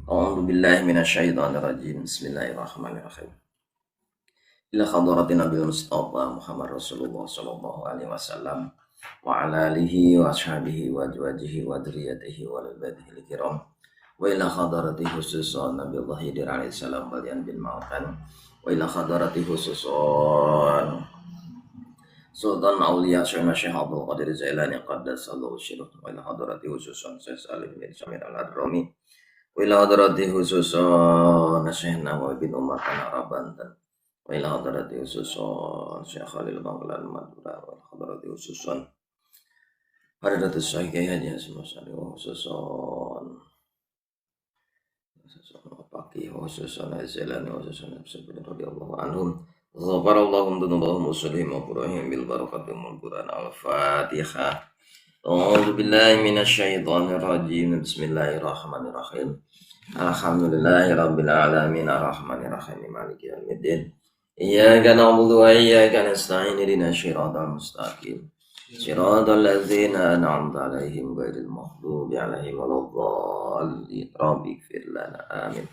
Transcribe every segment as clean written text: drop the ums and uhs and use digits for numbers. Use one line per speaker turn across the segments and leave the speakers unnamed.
A'udzu billahi minasyaitonir rajim. Bismillahirrahmanirrahim. Ila hadratin Nabi Mustafa Muhammad Rasulullah sallallahu alaihi wasallam wa ala alihi wa ashabihi wa azwajihi wa dzurriyyatihi wa al-ibadihi kiram. Wa ila hadrati khususan Nabi Allah Khidir alaihi salam wal bin Ma'an. Wa ila hadrati khususan Sultan Aulia Syekh Syekh Abdul Qadir Jailani qaddasallahu sirruh. Wa ila hadrati khususan Syekh Salim bin Samir Al-Hadrami. Wa ila hadrati khususan Syekh Nawawi bin Umar Tanah Banten. Wa ila hadrati khususan Syekh Khalil Bangkalan Madura. Wa ila hadrati khususan Hadratus Syekh Kiai Haji Hasan Asy'ari wa khususan Faqih khususan Jailani khususan Sabrin radhiyallahu anhum. Ghafarallahu dzunubahum wa sulhim wa qurahim bil barakati wal Qur'an. Al-Fatihah. A'udzu billahi minasyaitonir rajim. Bismillahirrahmanirrahim. Alhamdulillahi rabbil alamin arrahmanir rahim maliki yaumiddin. Iyyaka na'budu wa iyyaka nasta'in ihdinas siratal mustaqim. Siratal ladzina an'amta 'alaihim ghairil maghdubi 'alaihim waladdallin. Rabbighfir lana. Amin.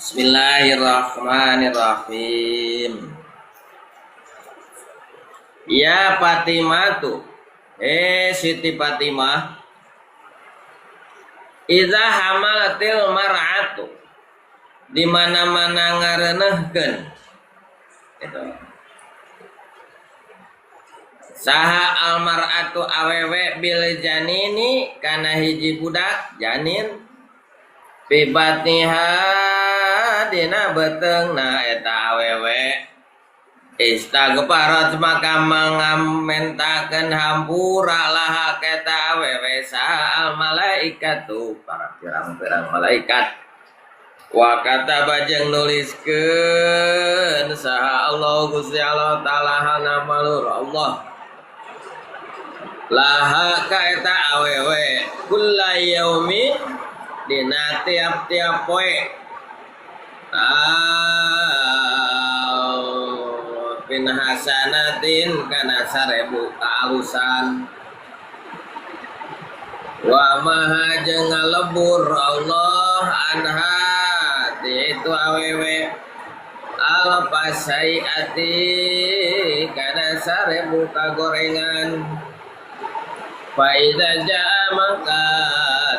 Bismillahirrahmanirrahim. Ya Fatimatu, Siti Fatimah, idza hamalatil mar'atu, di mana-mana ngareuneuhkeun gitu. Saha almar'atu awewe bil janini kana hiji budak janin fi batniha dina beuteungna eta awewe istaghfarat maka mangamentakeun hampura laha ka awewe saha al malaikatu para pirang-pirang malaikat wa kataba jeung nuliskeun saha Allah Gusti Allah taala namalur Allah laha ka eta awewe kulla yaumin dina tiap-tiap poe bin hasanatin kana 1000 kaalusan wa maha jeung ngalebur Allah anha ti itu awewe alfasaiati kana 1000 kagorengan fa idza jaa maka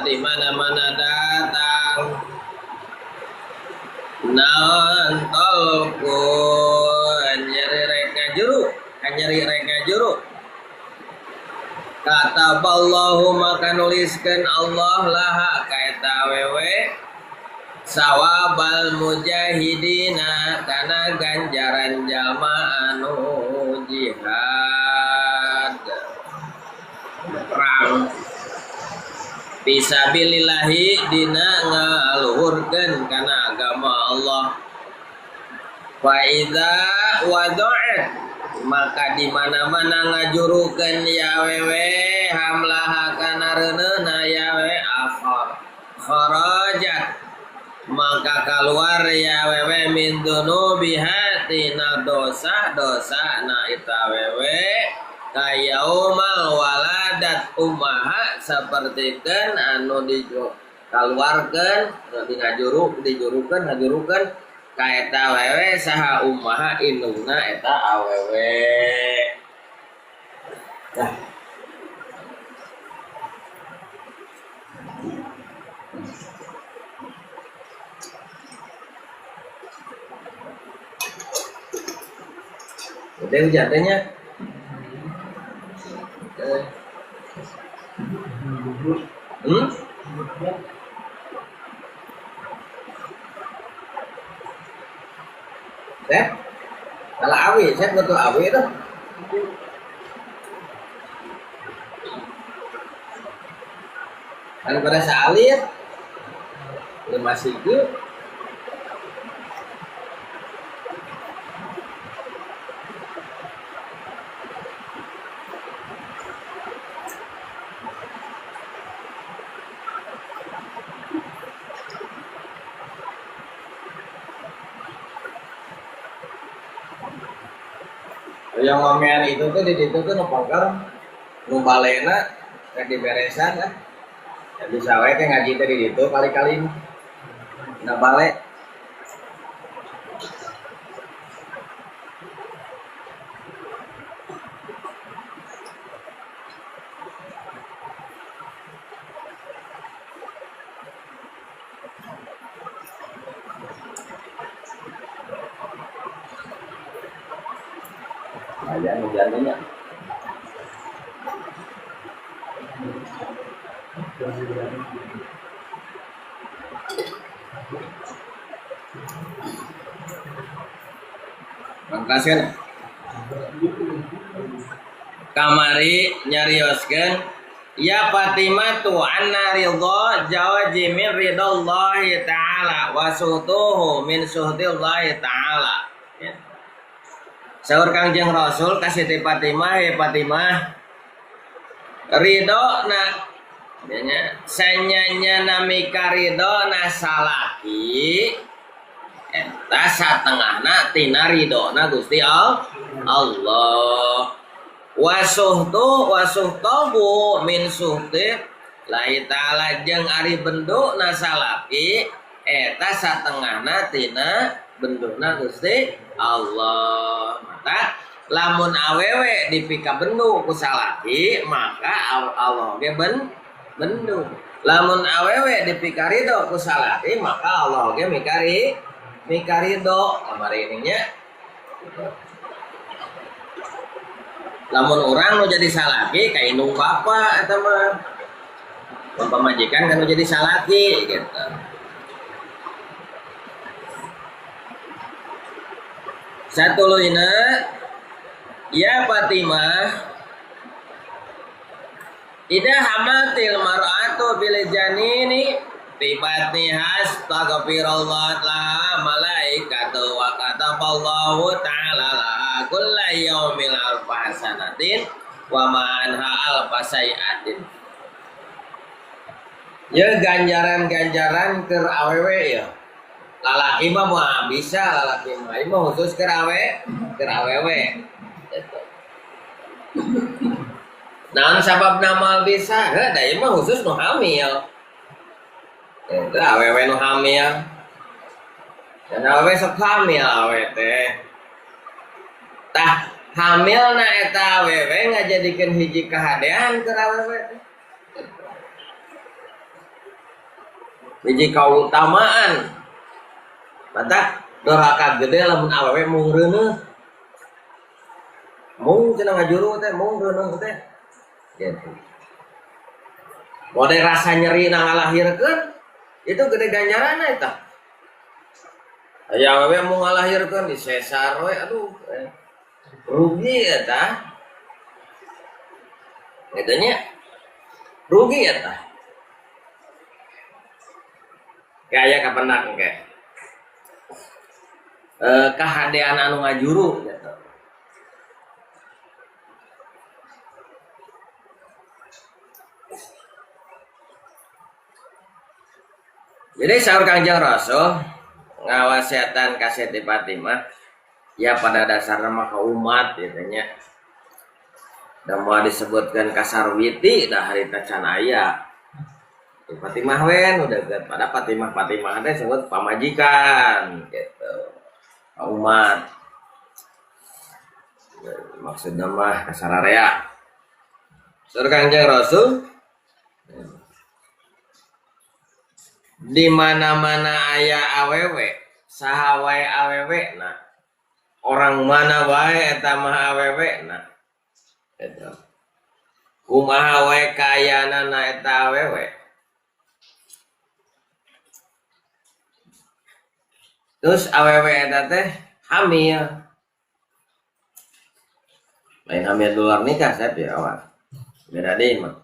di mana-mana datang naon tolkun nyeri rek ngajuru kataballahu maka nuliskeun Allah laha ka eta awewe sawabal mujahidina kana ganjaran jalma anu jihad perang fisabilillahi dina ngaluhurkeun kana agama Allah. Fa idza wada'at maka di mana-mana ngajurukeun ya wewe hamlaha kana reuneuna ya wewe akhar kharajat maka keluar ya wewe min dunubiha tina dosa-dosa na eta wewe kayaumal waladat ummaha sapertikeun anu dikaluarkeun anu ngajuruk dijurukeun ngajurukeun ka eta wewe saha ummaha indungna eta awewe. Nah, udah hujan teh nya. Sep, kalau awi, Sep betul awi itu. Kan pada salir, 5 siku. Yang ngomean itu tuh di ditu tuh nu pengker nu balena rek diberesan lah. Ya bisa wae teh ngaji teh di ditu kali-kali mah. Dina bale. Aya nu jadinya. Mangkaskeun. Kamari nyarioskeun ya Fatimah tu anna ridha jawaji min ridallahi ta'ala wa suhtuhu min suhtillahi ta'ala. Ya. Saur Kangjeng Rasul ka Siti Fatimah, he Fatimah ridho na nya sanyanya nami karidho na salaki eta satengahna tina ridhona Gusti Allah. Wasuhtu wasuhtahu min suhti lahi ta'ala jeung ari benduna salaki eta satengahna tina benduna Gusti Allah. Maka lamun awewe dipika bendu ku salaki maka Allah ge bendu. Lamun awewe dipika ridho ku salaki maka Allah ge mika ridho. Kamari ininya. Lamun urang nu jadi salaki ka indung bapa eta mah. Mun pamajikan kan nu jadi salaki gitu. Satuluyna ya Fatimah ida hamatil mar'atu bil janini fi batniha astaghfirullah la malaikatu wa kataballahu ta'ala la kulla yaumil alfa hasanatin wa ma anha alfa sayiatin. Ya ganjaran-ganjaran keur awewe ya. Lalaki mah moal bisa, lalaki mah ieu mah khusus keur awe, keur awewe. Gitu. Naon sababna moal bisa? Heuh, da ieu mah khusus nu hamil. Eta awewe nu hamil. Dan awewe sok hamil awe teh. Tah hamilna eta awewe ngajadikeun hiji kahadean keur awewe teh. Hiji kautamaan. Mata doraka gede lamun awewe mung reuneuh. Mung cenah ngajuru teh, mung reuneuh teh. Gitu. Mode rasa nyeri na ngalahirkeun itu gede ganjaranna eta. Aya awewe mung ngalahirkeun di sesar we aduh. Rugi eta. Gitu nya. Rugi eta. Kaya kapendak engke. Kahadean anu ngajuru gitu. Jadi saur Kangjeng Rasul ngawasiatan ka Siti Fatimah ya pada dasarna mah ka umat gitu nya. Da moal disebutkeun kasarwiti da harita can aya. Fatimah we nu deukeut pada Fatimah Fatimah teh sebut pamajikan gitu. Ka umat. Maksudna mah kasararea. Saur Kangjeng Rasul di mana-mana aya awewe, saha wae awewe na. Orang mana wae eta mah awewe na. Eta. Kumaha wae kaayaanana eta awewe. Terus awewe eta teh hamil. Lain hamil di luar nikah saya ya awas. Beda deui mah.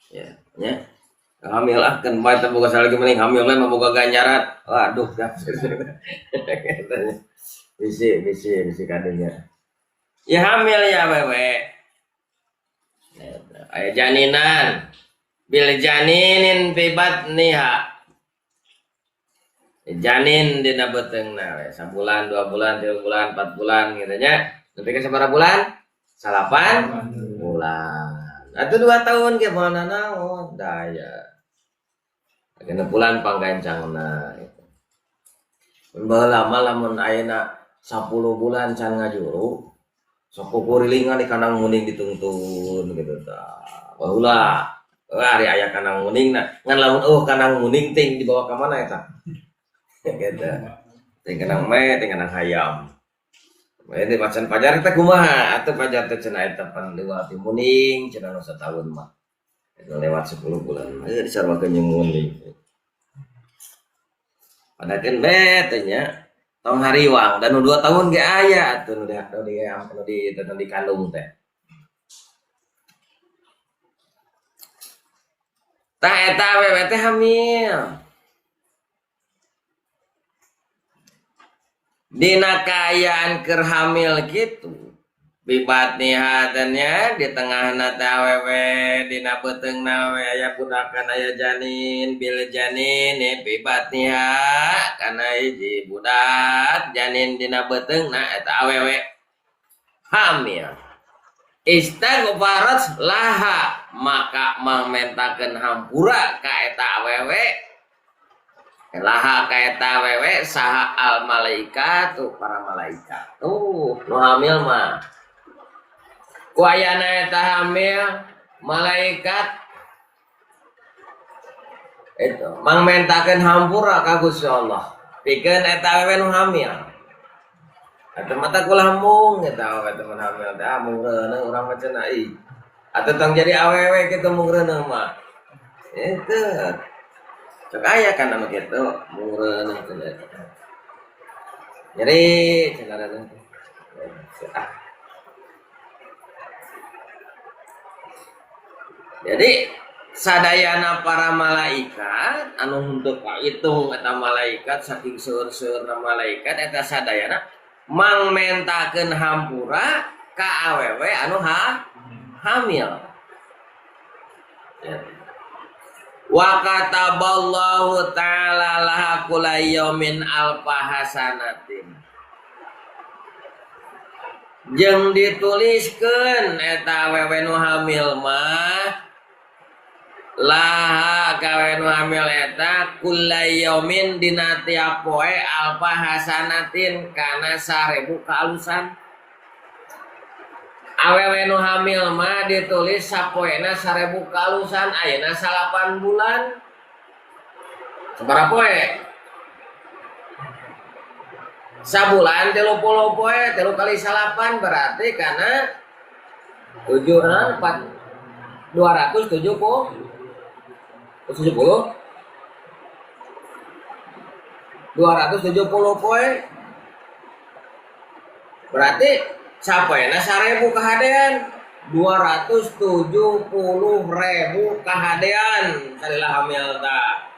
Ya, nya. Hamil ah kan bae teh boga salagi mending hamil we mah boga ganjaran. Waduh dah. Bisi bisi bisi kadunya. Ya hamil ya awewe. Aya janinan. Bil janinin fi batniha. Janin dina beuteungna we sabulan, 2 bulan, 3 bulan, 4 bulan gitu nya. Nepi ka sabaraha bulan? 9 bulan. Atuh 2 tahun ge moal nanaon daya. 6 bulan panggancangna gitu. Mun baheula mah lamun ayeuna 10 bulan can ngajuru sok kukurilingan di kandang muning ditungtun gitu tah. Baheula ari aya kandang muning na ngan lamun eueuh kandang muning ting dibawa ka mana eta? Gitu. Ting kandang me, ting kandang hayam. Ini macan pajar teh kumaha? Atuh pajar teh cenah eta pan lewat ti muning cenah nu sataun mah. Eta lewat 10 bulan mah disarwakeun jeung muning. Padakeun be teh nya tong hariwang dan nu 2 tahun ge aya atuh nu di dikandung teh. Tah eta awewe teh hamil. Dina kaayaan keur hamil kitu bibatniha teh nya di tengahna teh awewe dina beuteungna we aya budakan aya janin bil janin bibatniha kana hiji budak janin dina beuteungna eta awewe hamil. Istighfarat laha maka mangmentakeun hampura ka eta awewe laha ka eta awewe saha al malaikat tuh para malaikat tuh nu hamil mah ku ayana eta hamil malaikat itu mangmentakeun hampura ka Gusti Allah pikeun eta awewe nu hamil. Atuh mata kula mung eta awewe teh mun hamil teh mung reuneuh urang mah cenah ih. Atuh tong jadi awewe kitu mung reuneuh mah. Itu cek aya kan anu kitu mung reuneuh cenah eta. Nyeri cenah reuneuh teh. Ah. Jadi sadayana para malaikat anu henteu kahitung eta malaikat saking seueur-seueurna malaikat eta sadayana mangmentakeun hampura ka awewe anu hamil. Ya. Wa kataballahu ta'ala laha kulla yaumin alfa hasanatin. Jeung dituliskeun eta awewe nu hamil mah laha ka awewe nu hamil eta kulla yaumin dina tiap poe alfa hasanatin kana 1000 kaalusan. Awewe nu hamil mah ditulis sapoena 1000 kaalusan ayeuna 9 bulan. Sabaraha poe? Sabulan 30 poe, 3 kali 9 berarti kana 7 4 270 70 270 poe. Berarti sapoena 1000 kahadean, 270.000 kahadean salila hamil tah.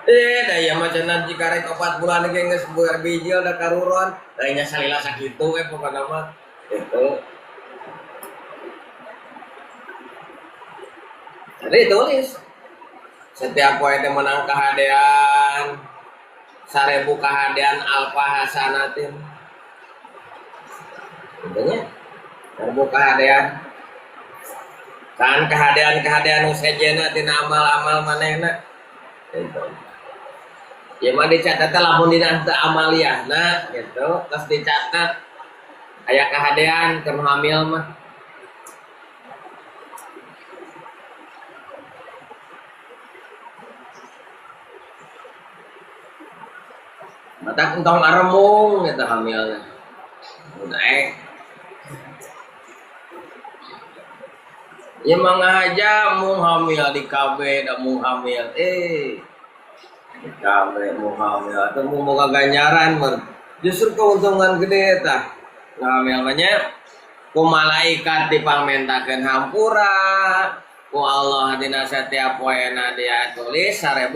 Da ieu mah cenah jika rek 4 bulan ge geus buar bijil da karuron, da nya salila sakitu we pokona mah. Gitu. Jadi tulis setiap poe teh menang kahadean 1000 kahadean alfa hasanatin. Intinya 1000 kahadean. Kan kahadean-kahadean nu sejenna tina amal-amal manehna. Gitu. Ya mah dicatat lamun dina teu amaliyahna gitu, terus dicatat aya kahadean keur hamil mah. Matak entong aremung eta hamilna. Naek. Ya mah ngahaja mung hamil di KB da mung hamil. Di KB mung hamil atuh mung boga ganjaran mun. Justru keuntungan gede eta. Hamil mah nya ku malaikat dipangmentakeun hampura, ku Allah dina setiap poena dia tulis 1000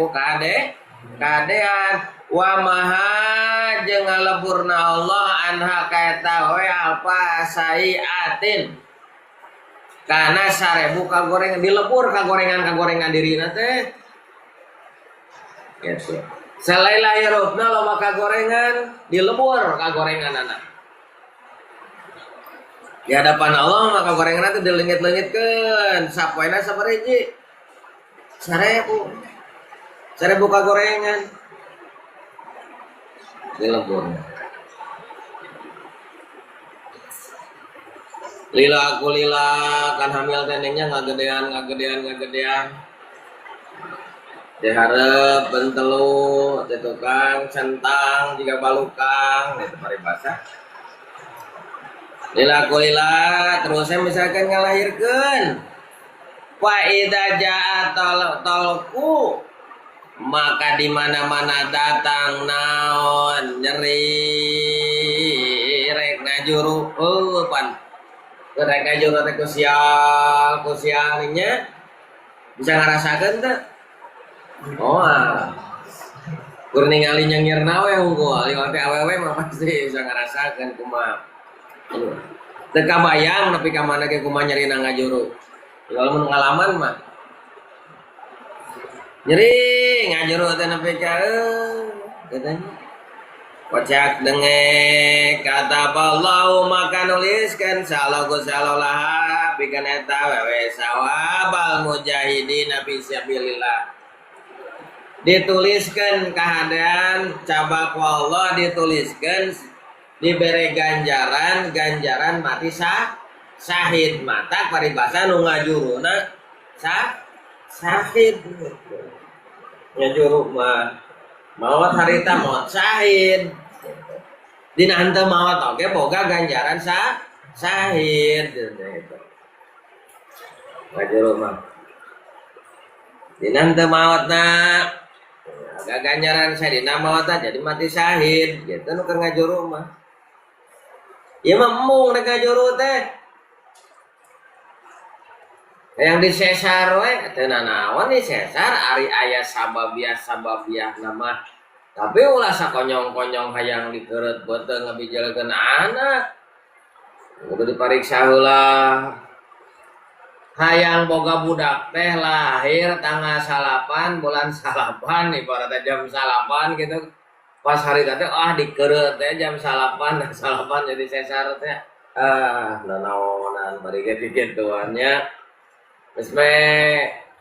kadean. Wa maha jeung ngaleburna Allah anha ka eta we alfa sayiatin. Kana 1000 kagorengan dilebur kagorengan-kagorengan dirina teh. Gitu. Selain lahirupna loba kagorengan dilebur kagorenganana. Di hadapan Allah maka gorengan teh dileungit-leungitkeun. Sapoena sabaraha hiji? 1000. 1000 ka gorengan. Di lembur. Lila aku lila kan hamil tenengnya ngagedean ngagedean ngagedean. Diharap bentelu teh tukang centang jiga balukang itu paribasa. Lila aku lila terusnya misalkan ngalahirkeun. Fa idza jaa talqu maka di mana-mana datang naon nyeri rek ngajuru pan rek ngajuru teh ku sial nya bisa ngarasakeun teh. Oh, kur ningali nyengirna we hungkul, liwat teh awewe mah pasti bisa ngarasakeun kumaha. Teu kabayang nepi ka mana ge kumaha nyerina ngajuru. Kalau mun ngalaman mah nyeri ngajuru teh nepi ka katanya. Kocak dengek kata Allah maka nuliskan salahu salolah pikeun eta wewe sawabal mujahidin fi sabilillah. Dituliskan keadaan cabak Allah dituliskan diberi ganjaran ganjaran mati sahid mata paribasa nu ngajuruna sahid ngajuru mah maot harita maot sahid dina henteu maot oge boga ganjaran sahid gitu. Ngajuru mah dina henteu maotna agak ganjaran saya dina maotna jadi mati syahid gitu nu keur ngajuru mah. Ieu mah embung rek ngajuru teh. Yang disesar we teu nanaon disesar ari aya sababiah sababiah mah. Tapi ulah sakonyong-konyong hayang dikeureut beuteung ngabijelkeun anak. Kudu dipariksa heula. Hayang boga budak teh lahir tanggal 9 bulan 9 ibaratnya jam 9 gitu. Pas hari teh ah dikeureut teh jam 9, 9 jadi sesar teh. Ah, nanaonan bari ge kikituan nya. Geus we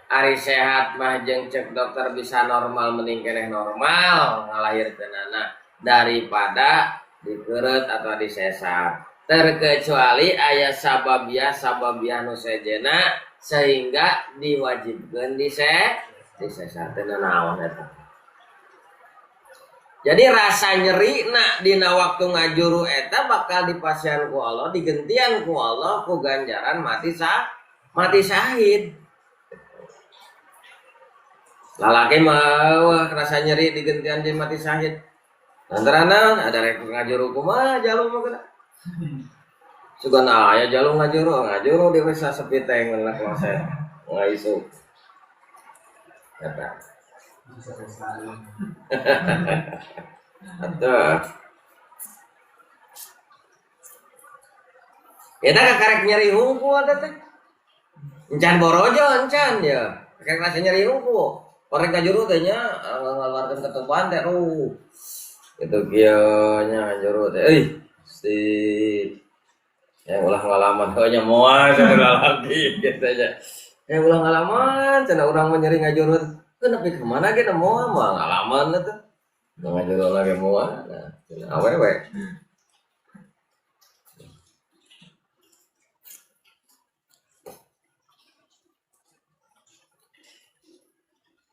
ari sehat mah jeung cek dokter bisa normal mending keneh normal ngalahirkeunana daripada dikeureut atau disesar. Terkecuali aya sababiah sababiah nu sejena sehingga diwajibkeun disesar teh naon eta. Jadi rasa nyeri na dina waktu ngajuru eta bakal dipasihan ku Allah, digentian ku Allah ku ganjaran mati syahid. Lalaki mah wah rasa nyeri digentian jeung mati syahid. Lantaran ada rek ngajuru kumaha jalu mah kena. Sugan aya jalu ngajuru, ngajuru di wis sepi teh ngeunah kloset. Ngaisuk. Eta. Atuh. Eta kakarek nyeri hungkul eta teh. Encan borojo encan ya. Kakarek rasa nyeri hungkul. Orang ngajuru teh nya ngaluarkeun ketuban teh ruh. Kitu kieu nya ngajuru teh euy. Si yang ulah ngalaman heuh nya moal cenah lalaki kitu nya. Yang ulah ngalaman cenah urang mah nyeri ngajuru. Teu nepi ka mana ge moal mah ngalaman teh. Ngajuru lagi moal nah cenah awewe.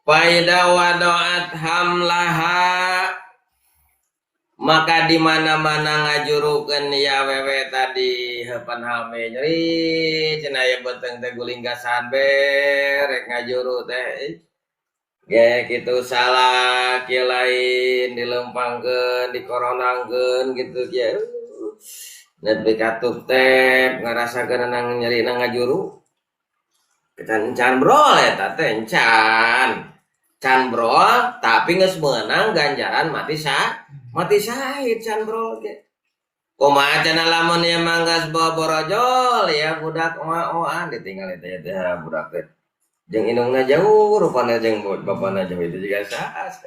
Faida wadoat hamlaha maka di mana-mana ngajurukeun ya wewe tadi heupan hame nyeri cenah aya beuteung teh guling gasan rek ngajuru teh ge kitu salah kieu lain dilempangkeun dikoronangkeun kitu kieu nepi katup teh ngarasakeun nang nyeri nang ngajuru encan brol eta teh encan can brol tapi geus meunang ganjaran mati syahid can brol ge kumaha cenah lamun ieu mah geus boborojol ya budak oa-oan ditinggal eta teh budak teh jeung indungna jauh rupana jeung bapana jauh itu juga saas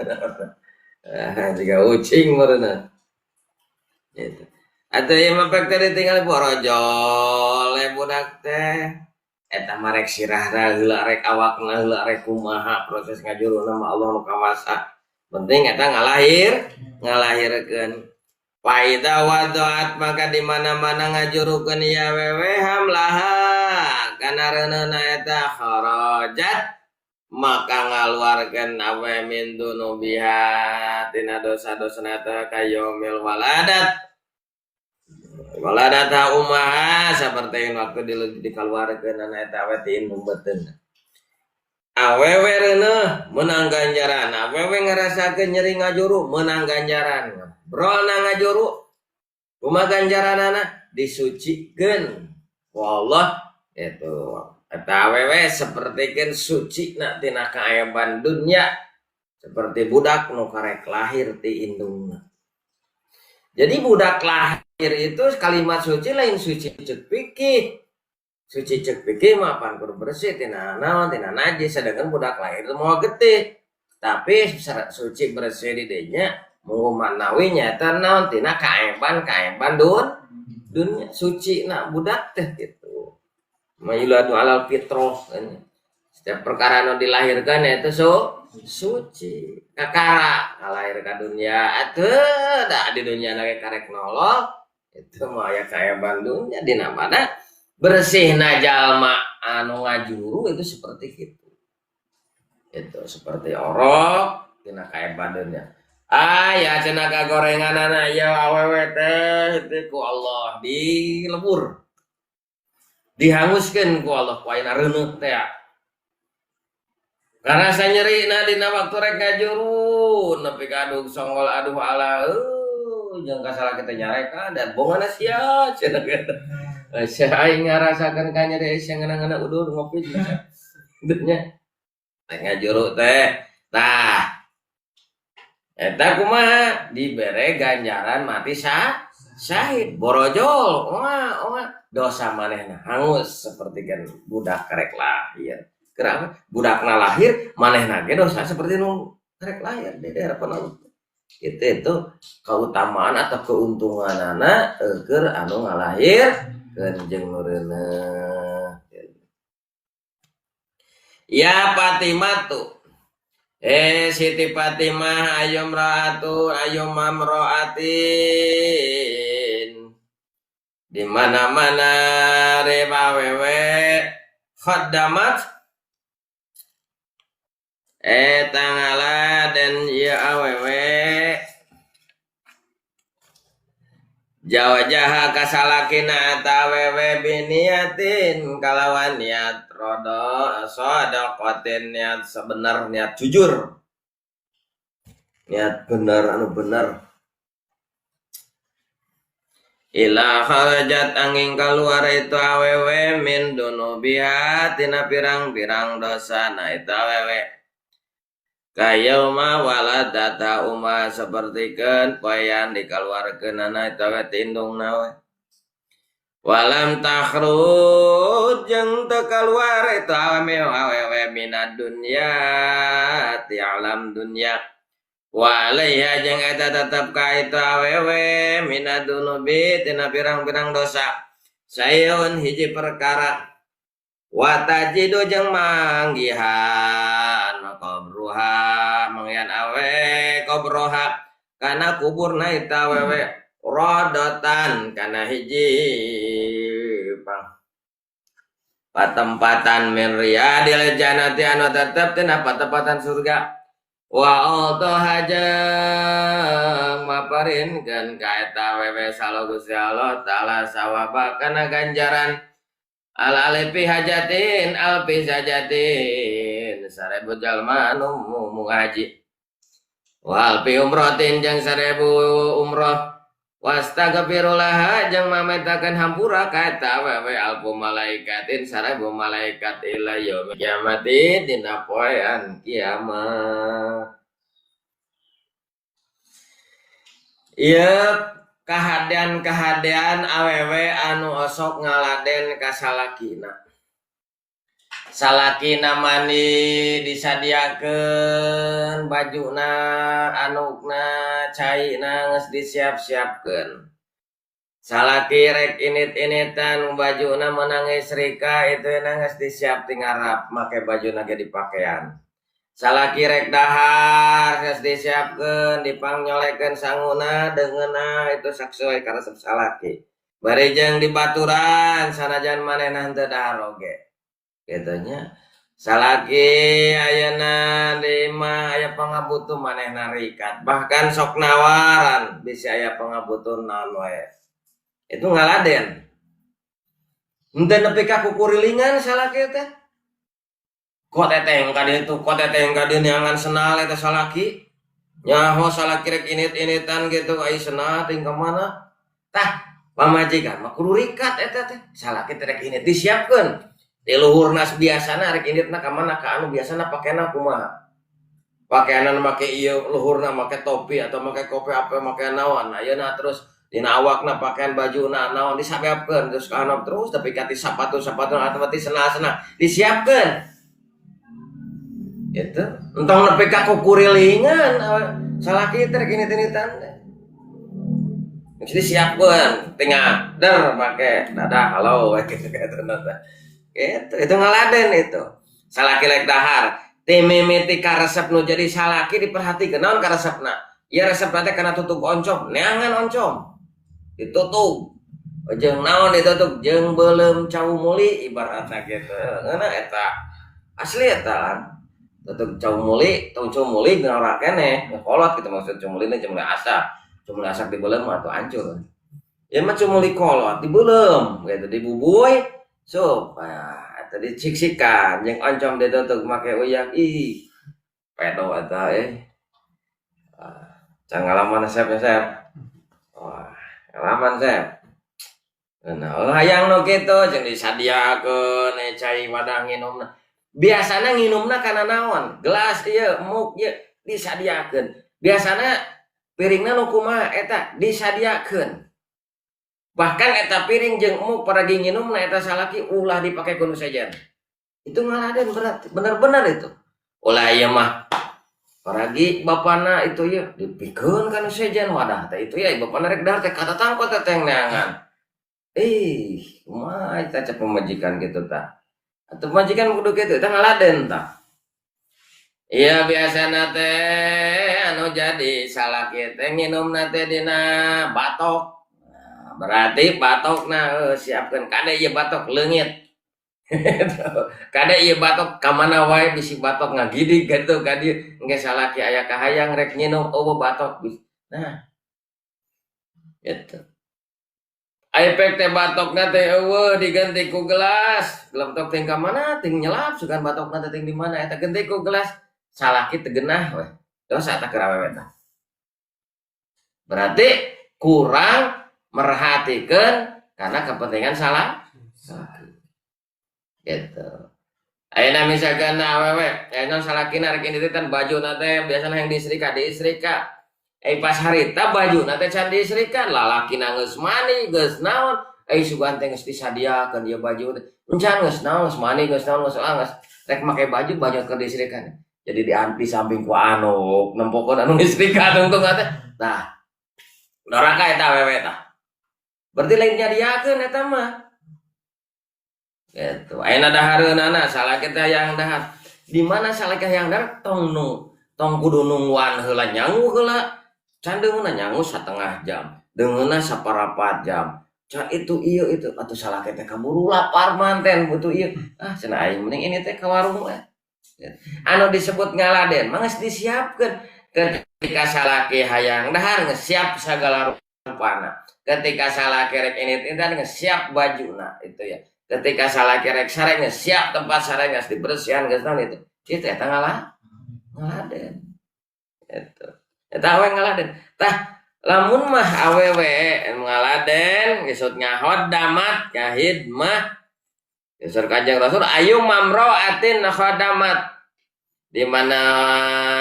jiga ucing meureunna gitu. Atuh ieu mah pek teh ditinggal borojol budak teh. Eta mah rek sirahna heula rek awakna heula rek kumaha proses ngajuruna mah Allah nu kawasa. Penting eta ngalahirkeun. Faida waduat maka di mana-mana ngajurukeun ieu awewe hamlaha kana reuneuhna eta kharajat maka ngaluarkeun awe min dunubiha tina dosa-dosana eta kayaumil waladat. Waladata umaha saperti waktu dikaluarkeun eta awe ti indung beuteung. Awewe reuneuh meunang ganjaran, awewe ngarasakeun nyeri ngajuru meunang ganjaran. Brolna ngajuru kumaha ganjaranana disucikeun ku Allah itu. Eta awewe sapertikeun sucina tina kaeban dunya seperti budak nu karek lahir ti indungna. Jadi budak lahir itu kalimat suci lain suci cek pikir. Suci cek pikir mah pan kudu bersih tina naon tina najis, sedangkan budak lahir itu moal getih. Tapi suci bersih di dinya mung manawi nyaeta naon tina kaeban dunya suci na budak teh gitu. Mayuladu alal fitrah kan. Setiap perkara nu dilahirkan itu suci. Kakara kalahir ka dunia atuh da di dunia na ge karek nolol itu mah aya kaeban dunya dina mana bersihna jalma anu ngajuru itu seperti itu. Itu seperti orok dina kaeban dunya. Aya cenah kagorenganana ieu awewe teh teh ku Allah dilebur. Dihanguskeun ku Allah ku ayeuna reuneuh teh. Karasa nyeri na dina waktu rek ngajuru nepi ka aduh songgol aduh ala jeung kasalah kita nyareka dan bongana sia cenah kitu. Sia aing ngarasakeun ka nyeri sia ngeunah-ngeunah udur ngopi cenah. Nya rek ngajuru teh. Tah eta kumaha dibere ganjaran mati syahid borojol wah dosa manehna hangus seperti kan budak karek lahir. Kenapa? Budakna lahir manehna ge dosa seperti nu karek lahir di daerah penaut. Itu keutamaan atau keuntunganana keur anu ngalahirkeun jeung nu reuneuh. Ya Fatimah tuh. Siti Fatimah ayom ra'atu ayom mamro'atin di mana-mana reba wewe khaddamat tangala dan ya awewe jawajaha kasalakina atawewe biniatin kalawan niat rodo sodokotin niat sebenar niat jujur niat benar anu benar ila kharajat angin keluar itu awewe min dunubiha tina pirang-pirang dosa na itu awewe kayauma waladata umma sapertikeun poean dikaluarkeunana eta we tindungna we walam takhruj jeung teu kaluar eta awewe minad dunya ti alam dunya wa alaiha jeung eta tetep ka itu awewe minad dunubi tina pirang-pirang dosa sayun hiji perkara wa tajidu jeung manggihan qabruha manggihan awe qabroha kana kuburna eta awewe rodotan kana hiji patempatan min riyadil jannati anu tetep tina patempatan surga wa auto hajang maparinkeun ka eta awewe salo Gusti Allah taala sawaba kana ganjaran al alifi hajatin alfi hajatin 1000 jalma anu ngaji wa alfi umrotin jeung 1000 umroh wastaghfirullah jeung mametakeun hampura ka eta awewe alfu malaikatin 1000 malaikat ila yaumil kiamati dina poean kiamat. Ieu kahadean-kahadean awewe anu osok ngaladen ka salakina. Salakina mandi disadiakeun bajuna, anukna, caina geus disiap-siapkeun. Salaki rek init-initan bajuna meunang setrika itu geus disiap ti ngarap make bajuna ge dipakean. Salaki rek dahar geus disiapkeun dipangnyolehkeun sanguna deungeunna itu saksuai karesep salaki. Bari jeung dibaturan sanajan manehna henteu dahar oge. Kitu nya. Salaki ayeuna di imah aya pangabutuh manehna rikat bahkan sok nawaran bisi aya pangabutuh naon wae. Itu ngaladen. Henteu nepi ka kukurilingan salaki teh. Ko teteh ka ditu, ko teteh ka dieu neangan sendal eta salaki. Nyaho salaki rek init-initan gitu ai sendal ting ka mana. Tah, pamajikan mah kudu rikat eta teh. Salaki teh rek init disiapkeun. Di luhurna biasana rek initna ka mana ka anu biasana pakena kumaha. Pakeanan make ieu luhurna make topi atau make kopi apa make naon. Ayeuna terus dina awakna pakaian bajuna naon disabeapkeun terus ka handap terus tapi ka ti sapatu-sapatu atau ti sendal-sendal disiapkeun. Gitu. Entong nepi ka kukurilingan salaki teh rek init-initan teh. Geus disiapkeun tinggal der make dadah halo gitu gitu teh. Gitu, itu ngaladen itu. Salaki rek dahar, ti mimiti karesep nu jadi salaki diperhatikeun naon karesepna. Ieu resepna teh kana tutug oncom, neangan oncom. Ditutug. Jeung naon ditutug jeung beuleum cau muli ibaratna kitu. Ngeunah eta. Asli eta kan. Tutug cau muli, tong cau muli ngora keneh, kolot gitu maksud cau muli cau muli asak. Cau muli asak dibeuleum mah atuh hancur. Ieu mah cau muli kolot dibeuleum gitu dibubuy. So, nah, eta diciksikan jeung oncom ditutug make uyah ih. Pedo eta eh. Can ngalaman resep resep. Wah, ngalaman sep. Nah, hayang nu kitu jeung disadiakeun cai wadah nginumna. Biasana nginumna kana naon? Gelas ieu, muk ieu disadiakeun. Biasana piringna nu kumaha eta disadiakeun. Bahkan eta piring jeung muk paragi nginumna eta salaki ulah dipake ku nu sejen. Itu ngaladen berarti, bener-bener itu. Ulah ieu mah paragi bapana itu ya dipikeun ka nu sejen wadah teh itu ya bapana rek dahar teh katatangko teh teh neangan. Ih, kumaha eta cek pamajikan kitu tah. Atuh pamajikan kudu kitu eta ngaladen tah. Iya biasana teh anu jadi salaki teh nginumna teh dina batok. Nah, berarti batokna siapkeun kade ieu batok leungit. Kade ieu batok ka mana wae bisi batok ngagidig kitu ka dieu engke salaki aya kahayang rek nginum eueuh batok. Nah. Gitu. Ai pek teh batokna teh eueuh diganti ku gelas. Batok teh ka mana ting nyelap sugan batokna teh ting di mana eta ganti ku gelas. Salaki teu geunah we. Dosa tah keur awewe tah. Berarti kurang merhatikan karena kepentingan salah salaki. Gitu. Ayeuna misalkan awewe, ayeuna salakina rek indititan bajuna teh biasana yang disetrika, disetrika. Pas harita bajuna teh can disetrika, lalakina geus mandi, geus naon, sugan teh geus disadiakeun ieu baju teh. Encan geus naon, geus mandi, geus naon, geus geus rek make baju baju keur disetrika. Jadi di samping ku anu nempokeun anu nyetrika tungtung teh. Tah. Doraka eta awewe tah. Berarti lain nyadiakeun eta mah. Gitu. Ayeuna dahareunana salaki teh hayang dahar. Di mana salaki hayang dahar tong nu tong kudu nungguan heula nyangu heula. Can deungeunna nyangu satengah jam, deungeunna saparapat jam. Can itu ieu itu atuh salaki teh kaburu lapar manten butuh ieu. Ah cenah aing mending ini teh ka warung we. Anu disebut ngaladen mah geus disiapkeun. Ketika salaki hayang dahar geus siap sagala rupana. Ketika salaki rek init-initan geus siap bajuna itu ya. Ketika salaki rek sare geus siap tempat sare geus dibersihan geus naon itu. Itu eta ngaladen. Gitu. Eta awe ngaladen. Tah lamun mah awewe ngaladen geus ngahodamat ngahidmah. Geus Kanjeng Rasul ayu mamroatin khadamat. Di mana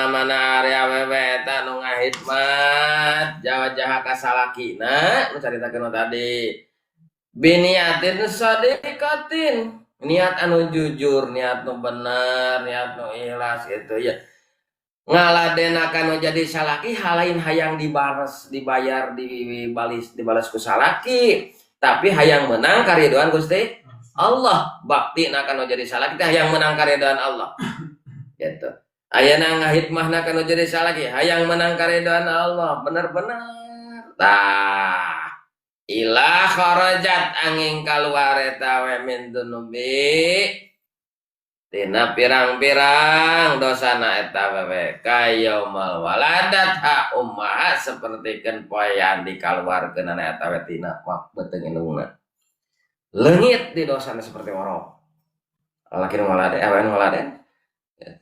mana area awewe eta nu ngahidmat jawa-jaha ka salakina nu caritakeun tadi. Biniatin sadiqatin, niat anu jujur, niat nu bener, niat nu ikhlas gitu ya. Ngaladena kanu jadi salaki halain hayang dibalas dibayar dibalis dibalas ku salaki, tapi hayang menang karidoan Gusti Allah. Bakti na kanu jadi salaki teh hayang menang karidoan Allah. Gitu. Ayeuna ngahidmahna kanu jadi salaki hayang menang karidoan Allah, bener-bener. Tah ila kharajat angin kaluar eta we min dunubi tina pirang-pirang dosana eta wewe kayaumal waladat ha ummaha sapertikeun poean dikaluarkeunana eta we tina beuteung indungna. Leungit di dosana seperti orok. Lalaki nu ngaladen, awewe nu ngaladen.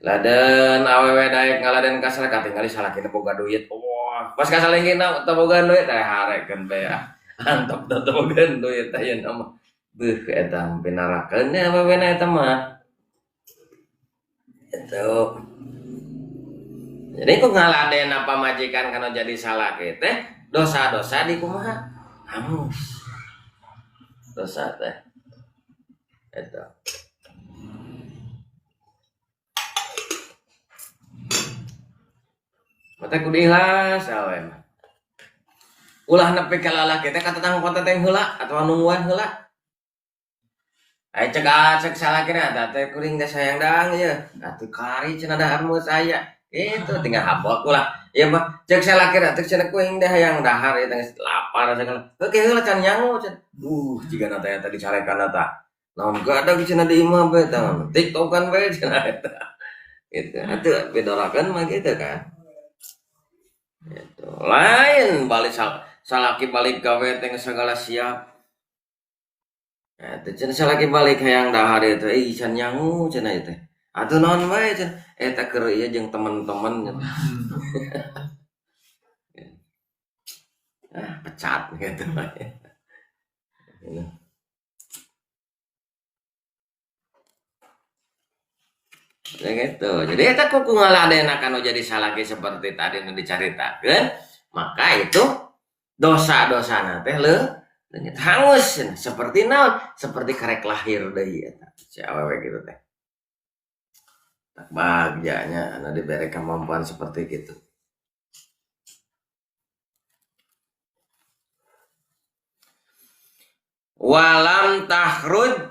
Laden awewe daek ngaladen ka salaki katingali salakina boga duit. Wah, pas ka salingkina teu boga duit teh harekeun bae ah. Antep teu boga duit ayeuna mah. Beuh eta pinarakeun awewena eta mah. Itu. Jadi ku ngaladena pamajikan kana jadi salaki teh dosa-dosa di kumaha? Hangus. Dosa teh. Eta. Mata kudu ikhlas awe mah. Ulah nepi ka lalaki teh katetang pateteng heula atawa nungguan heula. Ai cek cek salakina da teh kuring teh sayang daang ieu. Atuh kari cenah dahar mu saya. Itu tinggal habok ulah. Ieu mah cek salakina teh cenah kuring teh hayang dahar ieu teh lapar segala. Oke heula can nyangu cenah. Jigana teh eta dicarekan tah. Naon gadag cenah di imah bae tah. TikTokan bae cenah eta. Gitu. Atuh bedorakeun mah gitu kan. Gitu. Lain balik salaki balik gawe teh segala siap. Eta cenah salaki balik hayang dahar ieu teh ih can nyangu cenah ieu teh. Atuh naon wae cenah eta keur ieu jeung temen-temen. Ah, pecat gitu. Ya gitu. Jadi eta kuku ngaladena kanu jadi salaki seperti tadi nu dicaritakeun, maka itu dosa-dosana teh leungit hangus seperti naon? Seperti karek lahir deui eta si awewe gitu teh. Tak bagjanya anu dibere kemampuan seperti gitu. Walam takhruj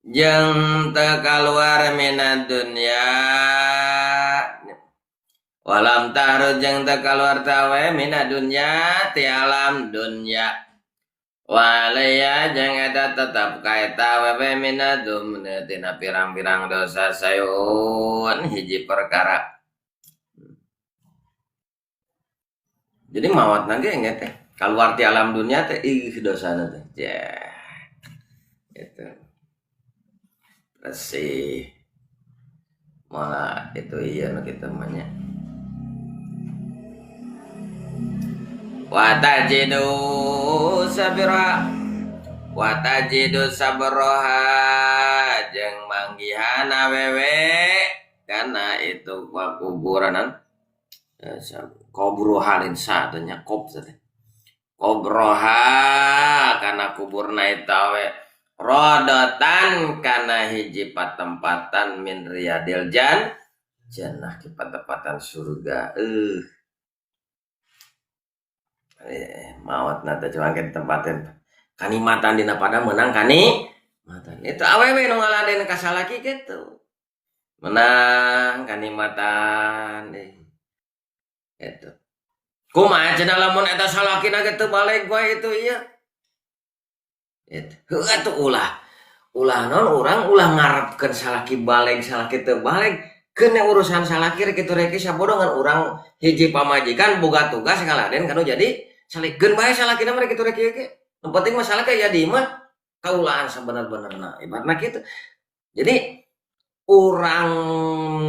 jeung teu kaluar minad dunya. Walam takhruj jeung teu kaluar tawe minad dunya ti alam dunya. Walaya jeung eta tetep ka eta wewe minad dunya tina pirang-pirang dosa sayun hiji perkara. Jadi mawatna ge engge teh kaluar ti alam dunya teh ih dosana teh. Jeh. Gitu. Bersih. Malah itu iya nu kitu mah nya. Wa tajidu sabira wa tajidu sabroha jeung manggihan awewe kana itu kuburanan kubruha lain satunya kob teh kubroha kana kuburna eta we rodotan kana hiji patempatan min riyadil jannah ki patempatan surga. Maot na teh cuman ke tempatin kanikmatan dina pada menang kanikmatan itu awewe nu ngaladen ka salaki kitu menang kanikmatan gitu. Kumaha cenah lamun eta salakina ge teu balik wae itu ieu. Gitu. Heuh atuh ulah. Ulah naon urang ulah ngarepkeun salaki balik salaki teu balik. Keun urusan salaki rek kitu rek sabodo ngan urang hiji pamajikan boga tugas ngaladen kanu jadi salikeun bae salakina mah rek kitu rek ieu ge. Nu penting mah salaki aya di imah kaulaan sabener-benerna. Ibaratna kitu. Jadi urang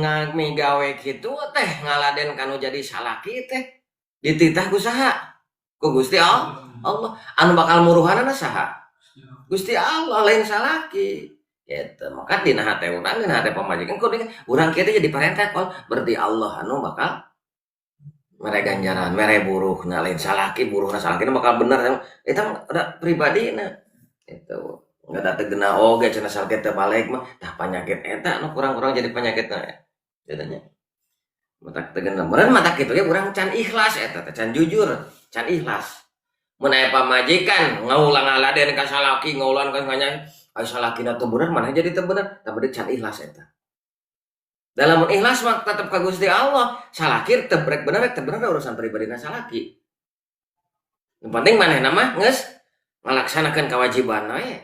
ngamigawe kitu teh ngaladen kanu jadi salaki teh dititah ku saha? Ku Gusti Allah. Anu bakal muruhanana saha? Gusti Allah lain salaki. Gitu. Maka dina hate urang, dina hate pamajikan kudu urang kieu teh jadi parentah kol berarti Allah anu bakal mere ganjaran, mere buruhna lain salaki, buruhna salakina bakal bener eta mah da pribadina. Gitu. Enggak da teu geuna oge cenah salaki teu balik mah tah panyakit eta nu kurang-kurang jadi penyakitna. Jadinya matak teu genep. Meureun matak kitu ge urang can ikhlas eta teh, can jujur, can ikhlas. Mun aya pamajikan ngaulang ngaladen ka salaki, ngaulang ka nganya, ai salakina teu bener maneh jadi teu bener, tah berarti can ikhlas eta. Dalam ikhlas mah tetep ka Gusti Allah, salaki teu rek bener rek teu bener urusan pribadina salaki. Nu penting manehna mah geus ngalaksanakeun kewajiban we.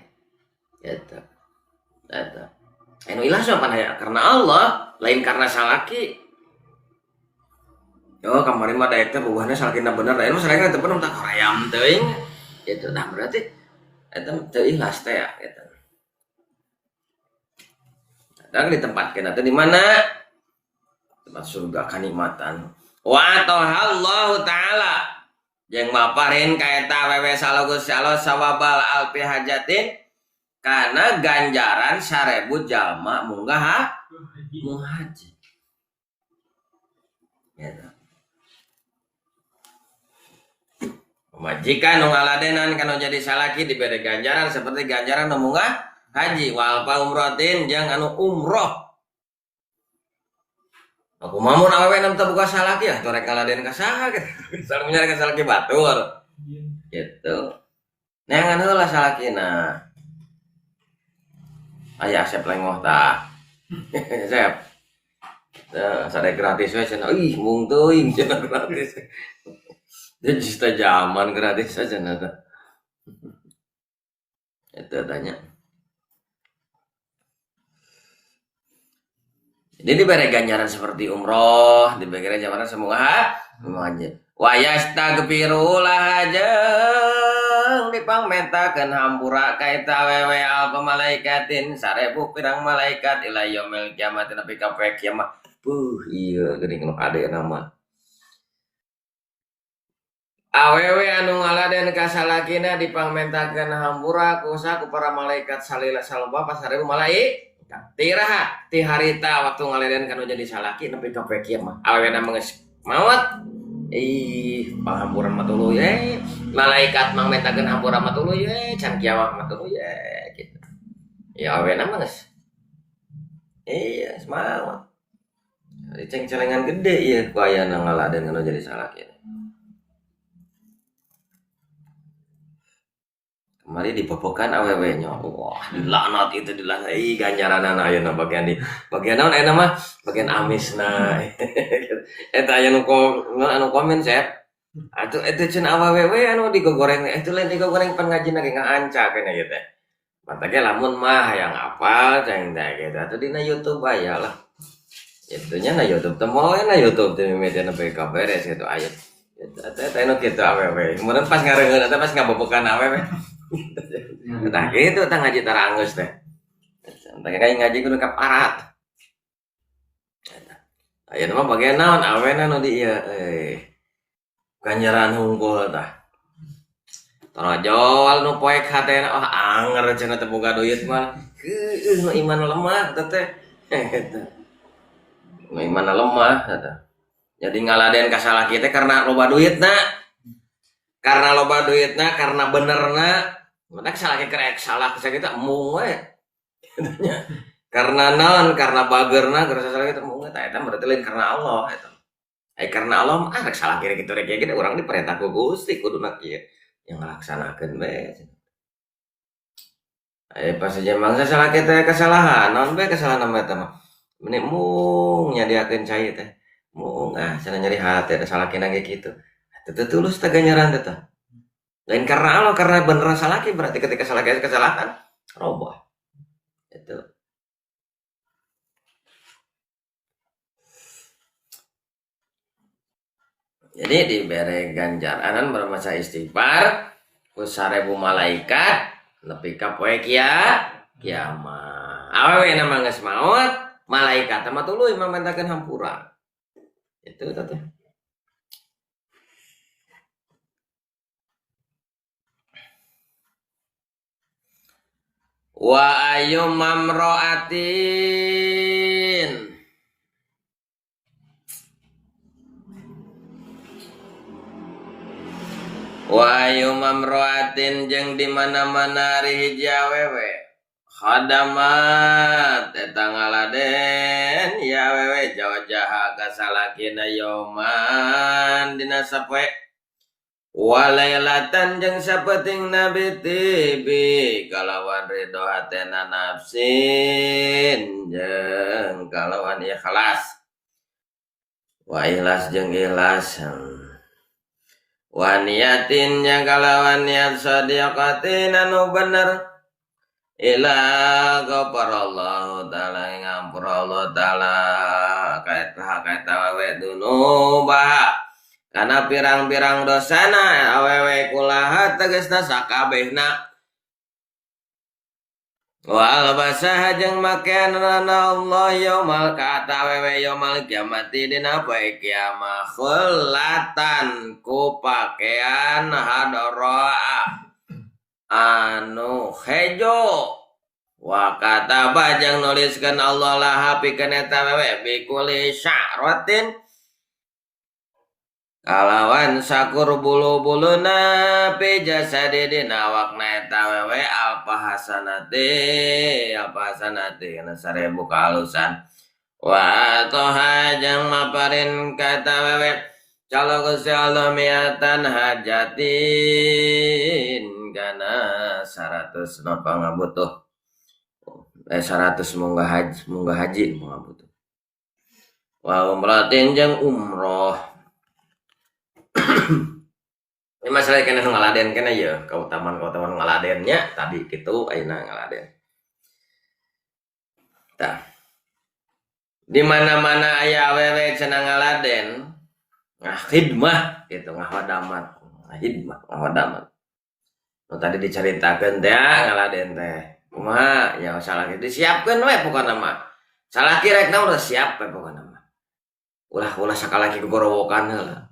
Eta. Eta. Anu ikhlas mah pan karena Allah, lain karena salaki. Oh, kamari mah daek teh bubuhna salakina bener, da mah salakina teu bener tah hoream teuing. Gitu. Nah, berarti eta teu ikhlas teh ya gitu. Dan ditempatkeun teh di mana? Tempat surga kanikmatan. Wa Allah taala jeung maparin ka eta awewe salagus Allah sawabal alfi hajatin kana ganjaran 1000 jalma munggah haji. Gitu. Pamajikan nu ngaladenan kana jadi salaki dibere ganjaran seperti ganjaran nu munggah haji wal umrotin jeung anu umroh. Aku mah mun awewe nam teu boga salaki ya rek ngaladen ka saha gitu. Saling nyari ka salaki batur. Gitu. Neangan heula salakina. Aya Asep lengoh tah. Asep. Tah sare gratis we cenah. Ih mung teuing cenah gratis. Jadi cita zaman gratis aja cenah tah. Eta tanya. Jadi diberi ganjaran seperti umroh, diberi ganjaran semua haji. Wa yastaghfiru lah jeung dipangmentakeun hampura ka eta awewe alfa malaikatin 1000 pirang malaikat ila yaumil kiamat nepi ka poe kiamat. Puh, ieu geuning nu hade mah. Awewe anu ngaladen ka salakina dipangmentakeun hampura ku saha ku para malaikat salila saloba pas 1000 malaikat. Tiraha ti harita waktu ngaleden kanu jadi salaki nepi ka poe kiamat. Awewena mah geus maot. Ih, panghampuran mah tuluy ye. Malaikat mangmentakeun hampura mah tuluy ye, can kiamat mah tuluy ye gitu. Ya awewena mah geus. Iya, geus maot. Diceng-celengan gede ieu ku ayana ngaladen kanu jadi salaki. Kemari dipopokan awewe-nya. Wah, dilaknat itu dilaknat. Ih, ganjaranana ayeuna bagian di bagian naon ayeuna mah? Bagian amisna. Eta aya nu anu komen Sep. Atuh eta cenah awewe anu digogoreng itu lain digogoreng pan ngajina ge ngaanca kana ieu teh. Mata ge lamun mah hayang apal ceng teh gitu. Atuh dina YouTube aya lah. Itunya na YouTube teh moal na YouTube teh mimiti nepi ka beres gitu aya. Eta eta anu kitu awewe. Kemudian pas ngareungeun eta pas ngabobokan awewe. Nah gitu tah ngaji tara anggeus teh. Tah kayak ngaji kudu kaparat. Ayeuna mah bagian naon awena nu di ieu euy. Ganjaran hungkul tah. Torojol nu poek hatena wah anger cenah teu boga duit mah. Heueuh nu iman lemah teh teh. Eta. Nu iman lemah eta. Jadi ngaladen ka salaki teh karena loba duitna. Karena loba duitna, karena benerna, matak salaki kerek salah ka kita embung we. Nya. Karena naon? Karena bagerna, karena salah kita embung eta eta berarti lain karena Allah eta. Ai karena Allah mah rek salah kira kitu rek kieu urang diperintah ku Gusti kuduna kieu. Yang ngalaksanakeun we. Ai pas aja mangsa salah kita kesalahan, naon bae kesalahan mah eta mah. Meni mung nyadiakeun cai teh. Mung ah cenah nyeri hate da salakina ge kitu. Teu tulus teh ganjaran teh tah. Lain karena Allah, karena bener salaki berarti ketika salaki kesalahan robah. Itu. Jadi dibere ganjaran bermasa istighfar ku 1000 malaikat nepi ka poe kiamat. Awewe na mah geus maot, malaikat mah tuluy mamentakeun hampura. Itu teh. Wa ayyum mamra'atin wa ayyum mamra'atin jeung di mana-mana ari hiji awewe Khadamat eta ngaladen ya awewe jawajaha ka salakina yauman dina sapoe walailatan jeung sapentingna bitibi kalawan ridho hatena nafsin jeung kalawan ikhlas wa ikhlas jeung ikhlas wa niatin jeung kalawan niat sadiqatin anu bener ila ghafarallahu ta'ala ngampura Allah ta'ala kaeta kaeta awewe dunuba kana pirang-pirang dosana awewe kulaha tegasna sakabehna wa albasaha jeung makeanana Allah yaumal kata awewe yaumal kiamati dina poe kiamah khulatan ku pakaian hadraa anu hejo wa kataba jeung nuliskeun Allah laha pikeun eta awewe bikuli sya'ratin kalawan sakur bulu-buluna fi jasadi dina awakna eta awewe alfa hasanati kana 1000 kahalusan wa toha jeung maparin ka eta awewe calo Gusti Allah miatan hajatin kana 100 napa ngabutuh 100 munggah haji munggah butuh wa umratin jeung umroh. Ini masalah kena ngaladen kena ya keutamaan-keutamaan ngaladennya tadi kitu ayeuna ngaladen. Tah. Di mana-mana aya awewe cenah ngaladen ngahidmah gitu ngahwadamat ngahidmah ngahwadamat. Nu tadi diceritakeun teh ngaladen teh kumaha ya salaki disiapkeun we pokona mah. Salaki rek naon udah siap we pokona mah. Ulah-ulah sakalaki gogorowokan heula.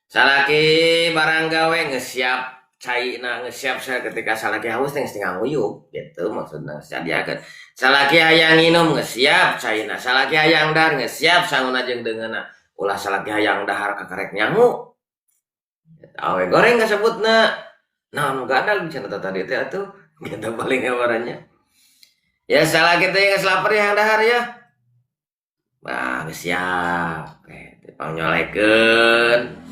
Salaki barang gawe geus siap caina geus siap saya ketika salaki haus teh geus tinggal nguyup gitu maksudna sadiakeun. Salaki hayang nginum geus siap caina, salaki hayang dahar geus siap sanguna jeung deungeunna. Ulah salaki hayang dahar kakarek nyangu. Awe goreng kasebutna. Naon nu gadag cenah tadi teh atuh gitu paling ngabarannya. Ya salaki teh geus lapar hayang dahar ya. Bah geus siap pangnyolehkeun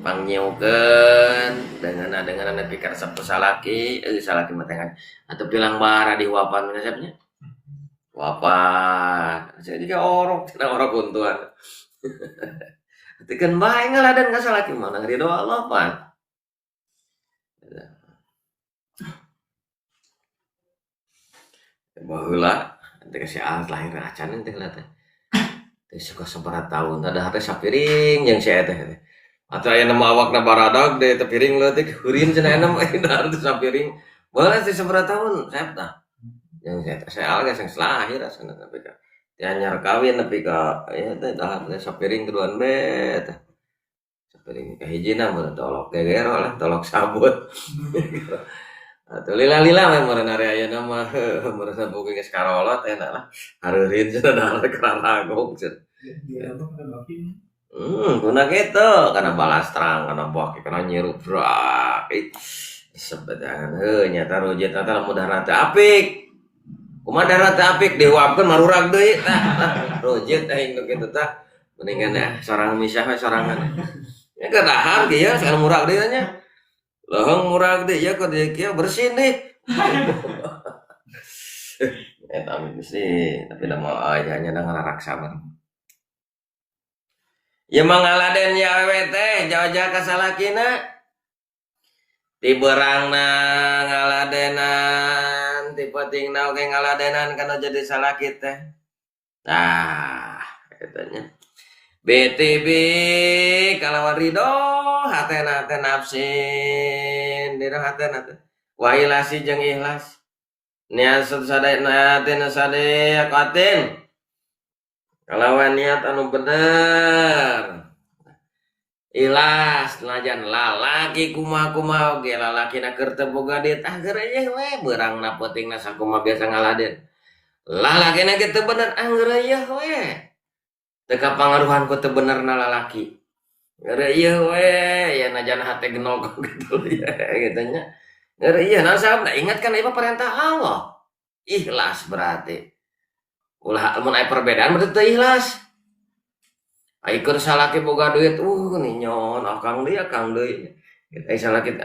pangnyiukeun dengan nepi ka resep ku salaki salaki mah teh atuh pilang bara dihuapan resepnya. Huapan saya juga orok cenah orok untuan. Teukeun bae ngaladen ka salaki mah nang ridho Allah pan. Baheula teh si Al lahir acan teh lah teh. Teh suka sabaraha tahun ada hate sapiring jeung si eta teh. Atau aya nama awakna baradag deh teh piring leutik heurin cenah aya mah dahar teh sapiring. Baheula teh sabaraha tahun saep tah. Jeung si eta si Al geus lahir asana tapi ka teh anyar kawin nepi ka ieu teh dahar teh sapiring keduan be teh. Sapiring kahijina mun tolok gegero lah tolok sabut. Atuh lila-lila we meureun ari ayeuna mah meureun sabuki geus karolot enak lah. Hareureun cenah dahar kararagong cenah. Guna kitu kana balastrang, kana baki, kana nyirup brak. Sebedangan heuh nyata rujit teh lamun dahar teh apik. Kumaha dahar teh apik dihuapkeun marurag deui tah. Rujit aing nu kitu tah. Mendingan ya sorang misah we sorangan. Ya keur dahar kieu sakali murag deui nya. Leuheung murag deui ya keur kieu bersin deui. Eta mah sih, tapi da moal aya nya da ngararaksa mah. Ieu mah ngaladen ya awewe teh jauh-jauh ka salakina. Ti beurangna ngaladenan, ti peutingna oge ngaladenan kana jadi salaki teh. Tah, eta nya. BTB kalawan ridho hatena teh nafsin, ridho hatena teh. Wa ilasi jeung ikhlas. Niat sadayatin sadayatin. Kalawan niat anu bener. Ikhlas najan lalaki kumaha-kumaha oge lalakina keur teu boga duit ah geureuy we beurangna peutingna sakumaha biasa ngaladen. Lalakina ge teu bener ah geureuy we. Teu kapangaruhan ku teu benerna lalaki. Geureuy we ya najan hate genog gitu ya gitu nya. Geureuy naon sababna ingat kan ieu perintah Allah. Ikhlas berarti. Ulah mun aya perbedaan berarti teu ikhlas. Ai keur salaki boga duit, ninyon akang deui akang deui. Ai salaki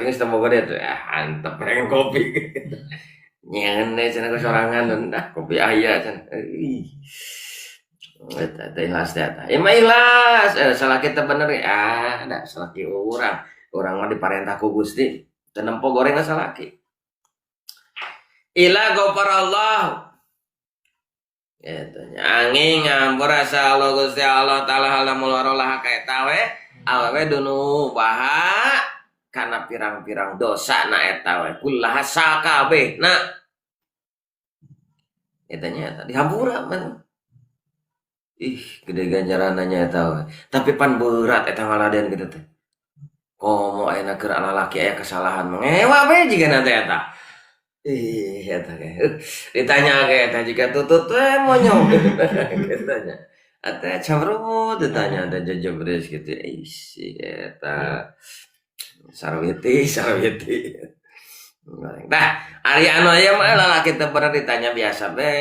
geus teu boga duit, antep pengen kopi. Nyeun we cenah sorangan, dah kopi aya cenah. Ih. Eta teh ikhlas teh eta. Ieu mah ikhlas, salaki teh bener ya, da salaki urang. Urang mah diparentah ku Gusti, teu nempo gorengna salaki. Ila ghafarallahu. Eta nya angin ngampura sa Allah Gusti Allah taala halamul warolah ka eta we awewe dunu baha kana pirang-pirang dosa na eta we kullaha sakabehna. Eta nya eta dihampura man. Ih, gede ganjaranna nya eta we. Tapi pan berat eta ngaladen kitu teh. Komo ayeuna keur lalaki aya kesalahan mah ngewa we jigana teh eta. Ih, eta ge. Ditanya ge eta jika tutut we monyong. Ditanya. Eta camrut ditanya teh jejebres kitu. Ih, si eta. Sarwiti, sarwiti. Nah, ari anu aya mah lalaki teh bener ditanya biasa be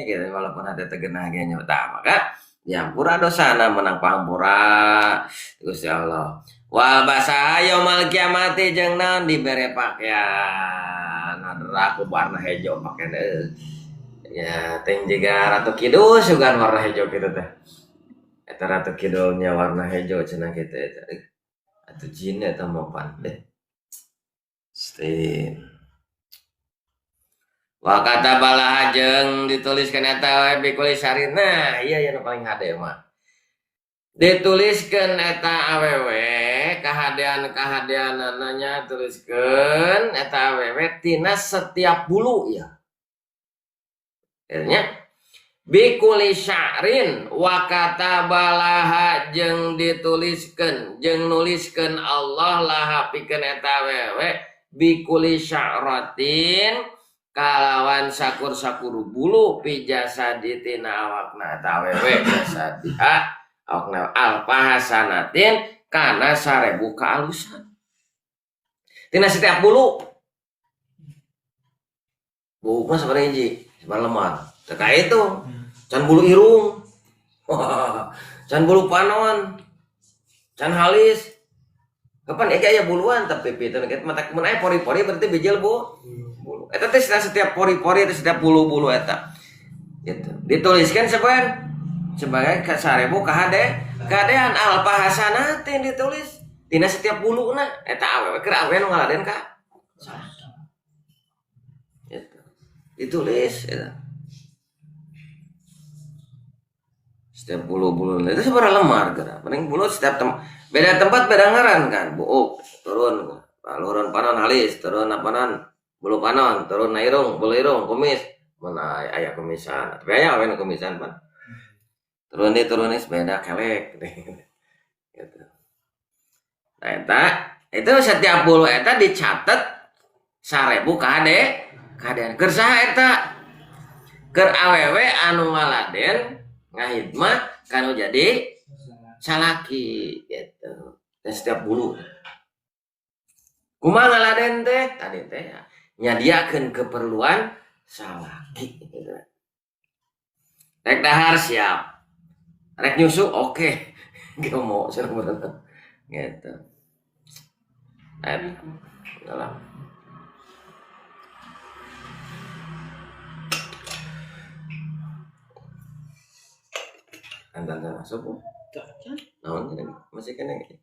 gitu walaupun hate teh geunah ge nya tah maka dihampura dosana menang pahampura Gusti Allah. Wal basa yaumal kiamati jeung naon dibere pakaian hadra ku warna hejo pakaian ya teh jiga Ratu Kidul sugan warna hejo kitu teh. Eta Ratu Kidulnya warna hejo cenah kitu eta. Atuh jin eta mah pan deh. Stin. Wa kata balaha jeung dituliskeun eta we bikuli sarina. Iya ya nu paling hade mah. Dituliskeun eta awewe kahadean-kahadeanana nya tuliskeun eta awewe tina setiap bulu ya. Nya bikuli sya'rin wa katabalaha jeung dituliskeun jeung nuliskeun Allah laha pikeun eta awewe bikuli sya'ratin kalawan sakur-sakur bulu pi jasadi tina awakna eta awewe jasadiha awakna alfahasanatin kana 1000 kaalusan tina setiap bulu. Buuk mah sabaraha hiji sabaraha lembar teu kahitung can bulu irung can bulu panon can halis kapan ege aya buluan tapi pitu kitu mata mun aya pori-pori berarti bijil bu bulu eta teh setiap pori-pori eta setiap bulu-bulu eta gitu dituliskan sebagai 1000 kahadean alfahasanatin ditulis tina setiap buluna eta awewe keur awewe nu ngaladen ka gitu ditulis eta setiap bulu-bulu itu sabaraha lembar geura paling bulu setiap beda tempat beda ngaran kan buuk turun turun panon halis turun panon bulu panon turun irung bulu irung kumis mun aya kumisan tapi aya we nu kumisan pan turun deui turun deui beda kelek gitu. Nah eta itu setiap bulu eta dicatet 1000 kahadean keur saha eta keur awewe anu ngaladen ngahidmah kanu jadi salaki gitu. Dan setiap bulu kumaha ngaladen teh tadi teh nyadiakeun keperluan salaki gitu. Rek dahar siap, rek nyusu oke, gemoh cenah gitu. Dalam. Antan masuk bu. Naon ini masih kena gitu.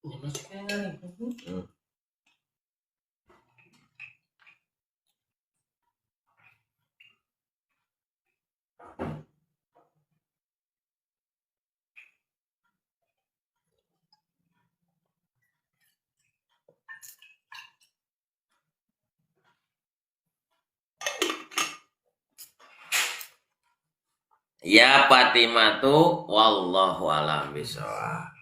Masih kena nih.
Ya Fatimatu wallahu alam bisawab.